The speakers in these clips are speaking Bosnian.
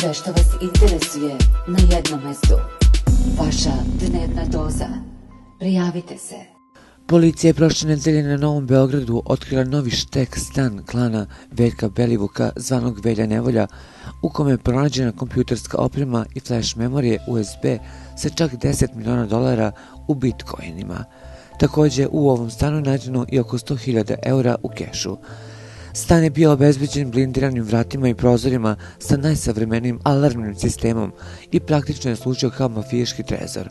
Sve što vas interesuje na jednom mestu. Vaša dnevna doza. Prijavite se. Policija je prošle nedelje na Novom Beogradu otkrila novi štek stan klana Veljka Belivuka, zvanog Velja Nevolja, u kome je pronađena kompjuterska oprema i flash memorije USB sa čak $10 miliona u bitcoinima. Također, u ovom stanu je nađeno i oko 100.000 eura u kešu. Stan je bio obezbeđen blindiranim vratima i prozorima sa najsavremenijim alarmnim sistemom i praktično je služio kao mafijaški trezor.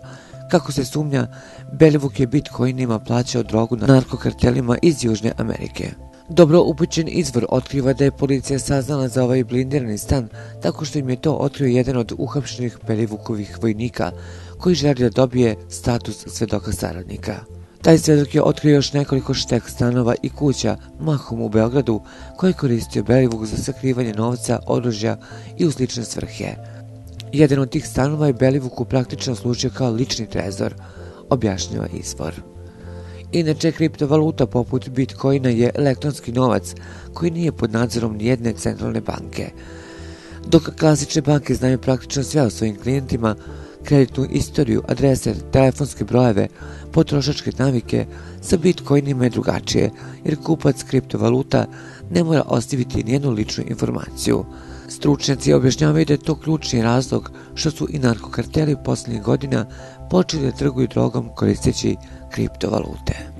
Kako se sumnja, Belivuk je bitcoinima plaćao drogu na narkokartelima iz Južne Amerike. Dobro upućen izvor otkriva da je policija saznala za ovaj blindirani stan tako što im je to otkrio jedan od uhapšenih Belivukovih vojnika koji želi da dobije status svedoka saradnika. Taj svedok je otkrio još nekoliko štek stanova i kuća, mahom u Beogradu, koje je koristio Belivuk za sakrivanje novca, oružja i u slične svrhe. Jedan od tih stanova je Belivuku praktično služio kao lični trezor, objašnjava izvor. Inače, kriptovaluta poput bitcoina je elektronski novac koji nije pod nadzorom nijedne centralne banke. Dok klasične banke znaju praktično sve o svojim klijentima, kreditnu istoriju, adrese, telefonske brojeve, potrošačke navike, sa bitcoinima je drugačije, jer kupac kriptovaluta ne mora ostaviti nijednu ličnu informaciju. Stručnjaci objašnjavaju da je to ključni razlog što su i narkokarteli posljednjih godina počeli da trguju drogom koristeći kriptovalute.